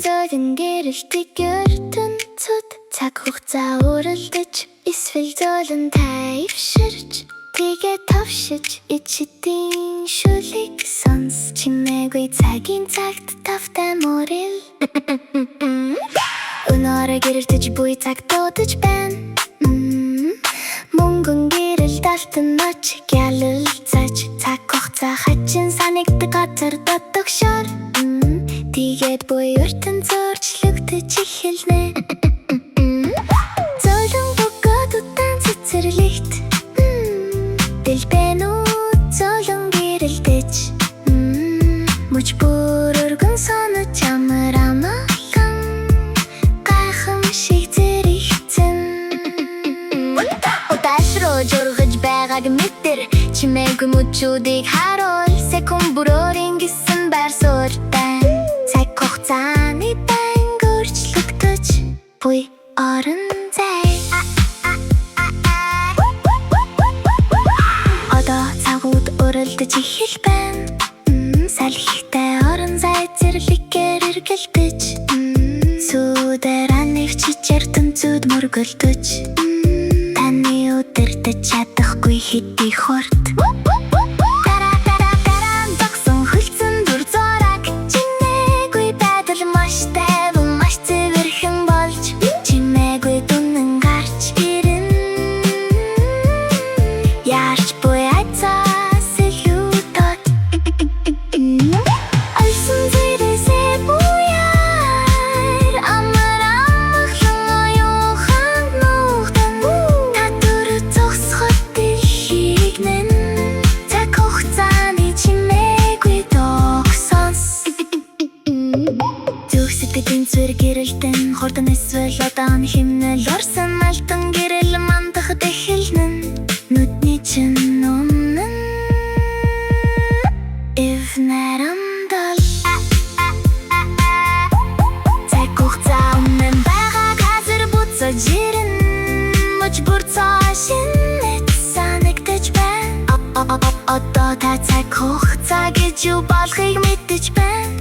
Зөөлөн гэрэлтэх ертөнцөд цаг хугацаа уралдаж, эсвэл зөөлөн тайвширч, тэгээ товшиж ичидийн шүлэг сонс. Чимээгүй цагийн цагт тавтай морил. Өнөөрөө гэрэлтэж буй цаг дуудаж байна. Мөнгөн гэрэл алтан оч гялалзаж, цаг хугацаа хачин санагддаг газар дотогшоор. Тэгээд буй ертөнц өөрчлөгдөж эхэлнэ. Зөөлөн бөгөөд удаан цэцэрлэгт дэлбэнүүд зөөлөн гэрэлтэж, мөч бүр өргөн сонож амар амгалан гайхамшиг зэрэгцэн. Одоо аль руу жургаж байгааг мэдэр, чимээгүй мөчүүдийг харуул. Секунд бүр өөрийн гэсэн байр суурьтай. Цаг хугацааны байнга өөрчлөгдөж буй орон зай. Одоо цагууд уралдаж эхэл байна. Салхитай орон зай зэрлэгээр эргэлдэж, сүүдэр анивчиж ертөнцөд мөргөлдөж, таны удирдаж чадахгүй хэдий хурд. Дараа дараа дараа зогсон хөлцөн дүр зураг. Чимээгүй байдал маш тайван, маш цэвэрхэн болж, чимээгүй дүнэн гарч ирнэ. Яарч буй айдсаас илүү дод. Альсан зэрэсээ буяар амар амгалан оюухан нуугдан. Та дөрөв зогсоход дэлхийг нэн. Цаг хугацааны чимээгүй дууг сонс. Зүрх сэтгэлийн цэвэр гэрэлтэн, хурдан эсвэл удаан хэмнэл орсон алтан гэрэл мандахад эхэлнэ. Нүдний чинь өмнө эвнэр амдал. Цаг хугацаа өмнө байгаа газар буцаж ирнэ. Мөч бүр цоо шинэт санагдаж байна. Одоо та цаг хугацаа гэж юу болохыг мэдэж байна.